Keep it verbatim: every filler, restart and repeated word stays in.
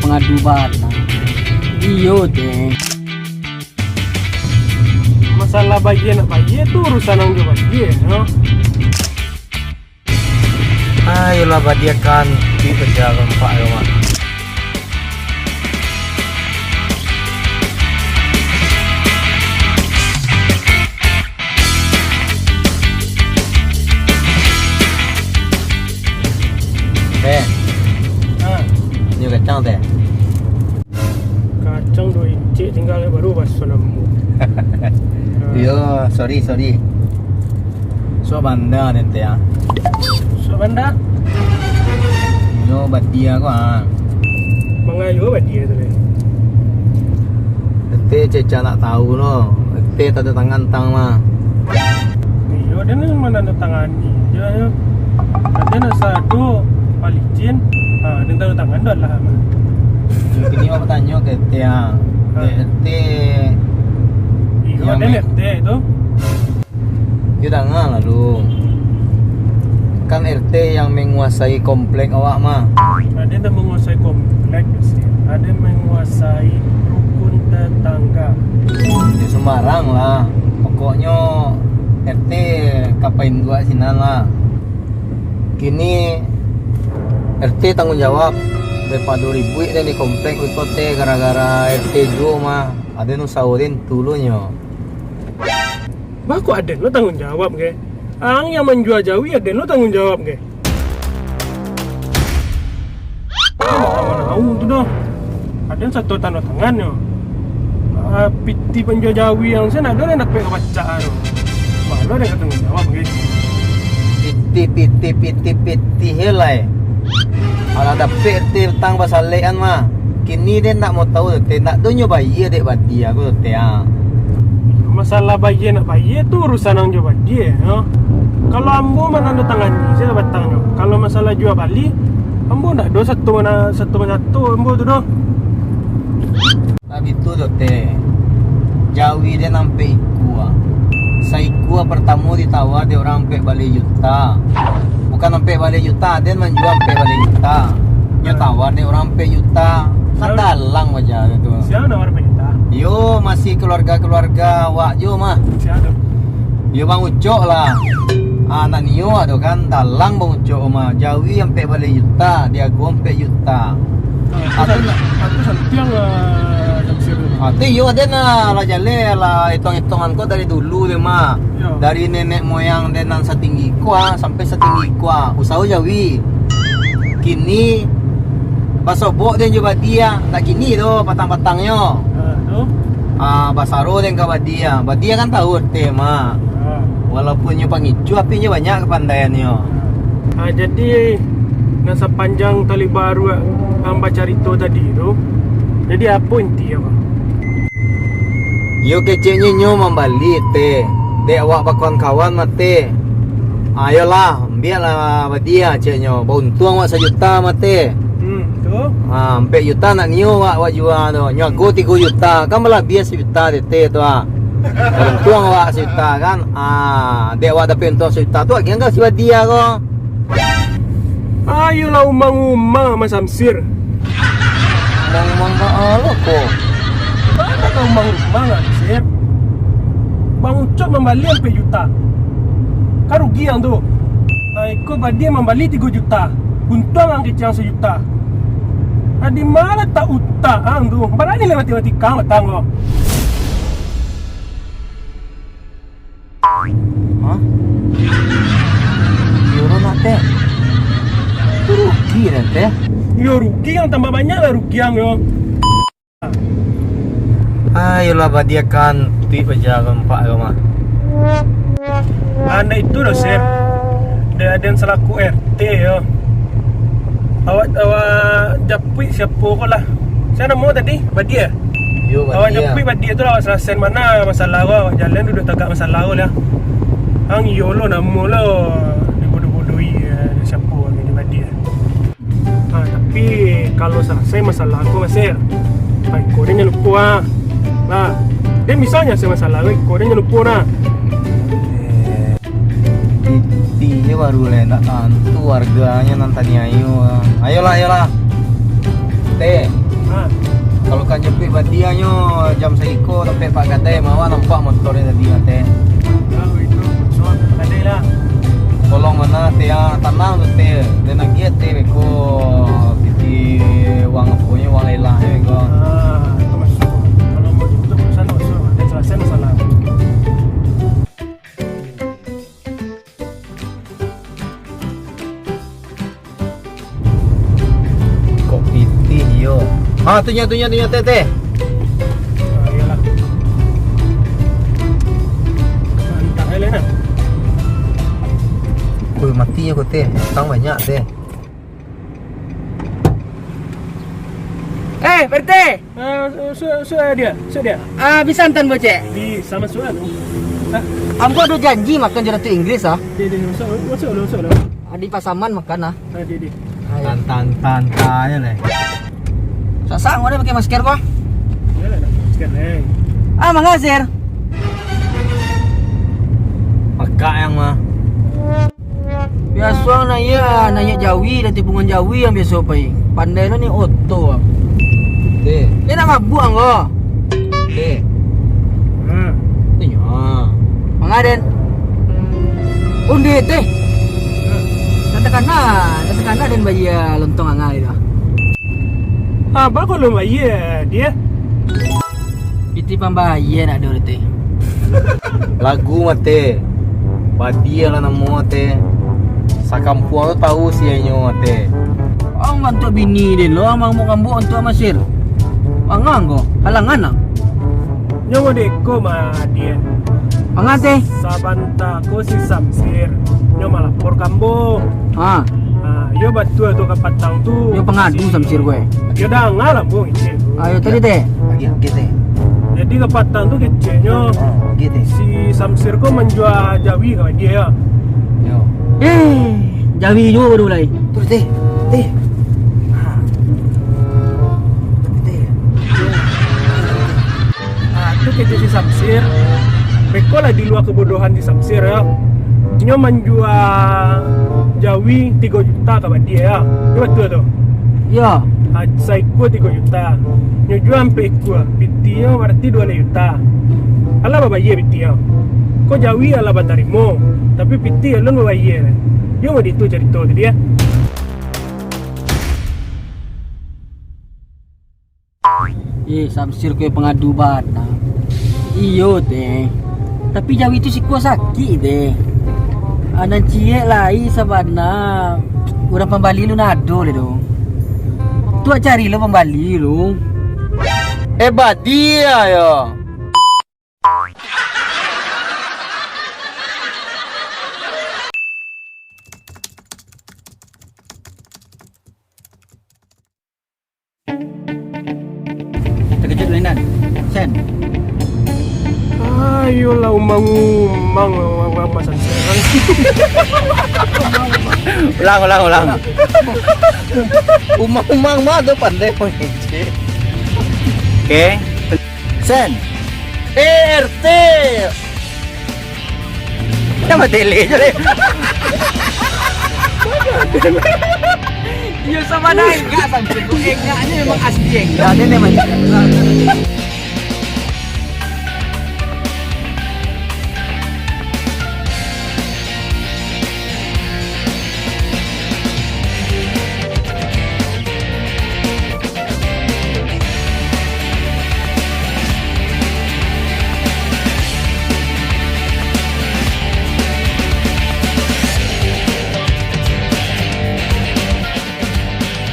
Ngadu bana. Iyo, deh. Masalah bayie nak bayie tu urusan ang jo bayie, yo. Ayolah, badiakan duit paja lompak yo, Mak. Teh. Ha. Nyo kacang, Teh. Kacang duo incik tingga, baru baso namo. Iyo, sorry, sorry. Suak banda den, Teh, ah. Suak banda? Iyo, badia ko, ah. Mangayo badia tu, Teh? Teh, cecak nak tahu lo. Teh tanda tangan tang mah. Iyo, den ni manandatangani je, yo. Ado nak sado palicin, ha, den tanda tangan dah lah, mah. Kini awak batanyo ka R T, ha. Ha. Ka R T. Iyo, yang den me-, R T tu. Yo, danga lah lu. Kan R T yang menguasai komplek awak mah. Ado yang menguasai komplek sih. Ado yang menguasai rukun tetangga. Yo, sembarang lah. Pokoknyo R T ka painduak sinan lah. Kini R T tanggung jawab, daripado ribuik den di komplek iko, Teh, gara-gara R T juo mah. Aden usaho den tu lo nyo. Bah, kok aden lo tanggung jawab, ge? Ang yang manjua jawi, aden lo tanggung jawab, ge? Aden tahu tu doh. Aden sato tanda tangan nyo. Ah, pitih panjua jawi ang sen ado nan dapek ka pacak tu. Bah, lo aden ka tanggung jawab, ge? Pitih, pitih, pitih, pitih, helai. Alah dapek R T utang basalekan mah. Kini den nak mau tahu, Teh, nak donyo bayie dek badia ko, Teh, ah. Masalah bayie nak bayie tu urusan ang jo badia, yo. Kalau ambo manandatangan se batangnyo. Kalau masalah jua bali, ambo ndak ado sato mana-, sato manyato ambo tu doh. Nah, bitu tu, Teh. Jawi den ampek ikua. Saikua partamo ditawar dek urang ampek baleh juta. Bukan ampek baleh juta, den manjua ampek baleh juta. Nyo tawar dek urang ampek juta. Kan dalang baja tu. Sia nawar ampek juta? Yo, masih keluarga-keluarga awak jo mah. Sia tu? Yo, Bang Ucok lah. Ah, anak nio tu kan, dalang Bang Ucok mah. Jawi ampek baleh juta, diago ampek juta. Aku san-, aku santiang lah, Jamsir tu. Ah, tu iyo, aden lah, lah jaleh lah, hitung-hitungan ko dari dulu tu mah. Yo. Dari nenek moyang den nan satinggi ko, ah, sampai satinggi ko, ah. Usaho jawi. Kini, basobok den jo badia, ndak kini tu, patang-patangnyo. Ah, tu? Ah, basaro den ka badia. Badia kan tahu R T mah. Ah. Walaupun nyo pangicuah, tapi nyo banyak kapandaiannyo. Ah, jadi, nan sapanjang tali baruak ang bacarito tadi tu, jadi apo inti, apo? Iyo, keceknyo nyo mambali, Teh. Dek awak bakawan-kawan mah, Teh. Ayolah, ambiaklah badia, ceknyo. Bauntuang awak sajuta mah, Teh. Hmm, tu. Ha, ampek juta nak nio awak, awak jua tu. Nyo ago tigo juta, kan balabiah sajuta, Teh, tu, ah. Bauntuang awak sajuta, kan. Ah, dek awak dapek untuang sajuta tu, agiah ka si badia ko. Ayolah umang-umang, Mas Samsir. Umang-umang baa lo ko? Baa ka umang-umang, Samsir? Bang Ucok mambali ampek juta. Kan rugi ang tu. Nah, iko badia mambali tigo juta. Untuang ang kecek ang sajuta. Nah, di ma latak utak ang tu? Barani lah matematika ang batang ko. Hah? Iyo lo nak, Teh. Tu rugi den, Teh. Iyo, rugi ang, tambah banyak lah rugi ang yo. Ayolah, badiakan duit paja lompak ko mah. Anak itu doh, Sir. Dek aden salaku R T yo. Awak, awak japuik siapo ko lah. Sia namo tadi? Badia? Yo, awak Badia. Japuik Badia tu lah, awak salasaian bana masalah ko, awak jalan duduak tagak masalah ko lah. Ang iyo lo namo lo dibodoh-bodohi, eh, siapo lagi ni Badia. Ha, tapi kalau salasai masalah ko, Mas, eh, ha, iko den jan lupo, ah. Nah, den bisa nyalasai masalah ko, iko den jan lupo, nah. Eh, Titi je baru lah, ndak tantu harganyo nan taniayo. Ayolah, ayolah. Teh, Ha. Kalau ka jempek badianyo jam saiko tampek Pak Gadai, mawa nampak motor ni tadi, Teh. Kalau itu, soal Pak Gadai lah. Tolong mana, Teh, ah, tanang tu, Teh. Den agiah, Teh, beko piti uang aponyo, uang lelah beko. Ah, itu masuk. Kalau mau ditutup urusan, masuk. Dia selesai masalah. Kok pitih iyo. Ah, tu nyo, tu nyo, tu nyo, Teh, Teh. Ah, iyolah. Mantap, eh, Lena. Koi, mati nyo ko, Teh. Utang banyak, Teh. Eh, Pak R T! Ah, su-, su-, su-, dia, su-, dia. Ah, bisa antan bocek? Bisa masuk anu. Ah. Ambo ado janji makan jo Datuk Inggris, ah. Dia, dia, masuk, masuk dulu, masuk dulu. Ah, di Pasaman makan, ah. Ah, dia, dia. Ayo. Tan, tan, tan, tan, ya, leh. Sak-sak, kau dah pakai masker, kau? Ya, ada masker, leh. Ah, mangga, Sir? Pakak yang mah. Biaso ang naiak, naiak jawi, dari tipungan jawi ang biaso pai. Pandai lo ni oto ang. Deh. Dia nak mabuak ang ko. Deh. Hmm. Iyo. Manga den. Onde teh. Hmm. Dah takana, dah takana den bayia lontong ang ari tu. Apa kau lo bayia dia? Pitih pambayia nak ado, Teh. Lagu mah, Teh. Badia lah namo, Teh. Sakampuang tu tahu sia inyo, Teh. Ang bantuak bini den lo, ang mangambuk-ngambuk bantuak Masir. Mangang ko, halangan ang. Nyo modeko mah, Dia. Mangang, Teh? Sabanta ko si Samsir, nyo malapor ka ambo. Ha. Ha, iyo batua tu kapatang tu. Iyo pangadu si Samsir ko, eh. Iyo danga lah, Bung, kecek tu. Ayo, tadi, Teh. Lagi, lagi, Teh. Jadi kapatang tu keceknyo, ha, lagi, Teh, si Samsir ko manjua jawi ka dia, yo. Yo. Eh, jawi juo baru mulai. Terus, Teh. Teh. Ha. Tapi, Teh. Ah, tu kecek si Samsir. Beko lah di lua kebodohan si Samsir, yo. Inyo manjua jawi tigo juta ka badia, yo. Itu batua tu? Yo. Ah, saikua tigo juta. Nyo jua ampek ikua. Pitinyo barati duo baleh juta. Alah babayia pitinyo. Ko jawi alah batarimo, tapi pitih alun babayia. Yo mau ditu carito tadi, yo. Eh, Samsir ko pangadu bana. Iyo, Teh. Tapi jawi tu sikua sakik, Teh. Ah, nan ciek lai sabana. Urang pambali lu nado le tu. Tu cari lo pambali lu. Eh, badia yo. Takajut lah, Indan. Sen. Ayolah, umang-umang, umang-umang, pasan serang. Ulang, ulang, ulang. Umang-umang mah tu pandai mangecek. Oke. Sen. Eh, R T. Nama tele je, deh. Iyo, sama dah, enggak, Samsir. Enggaknya memang asli, enggak. Nah, dia memang.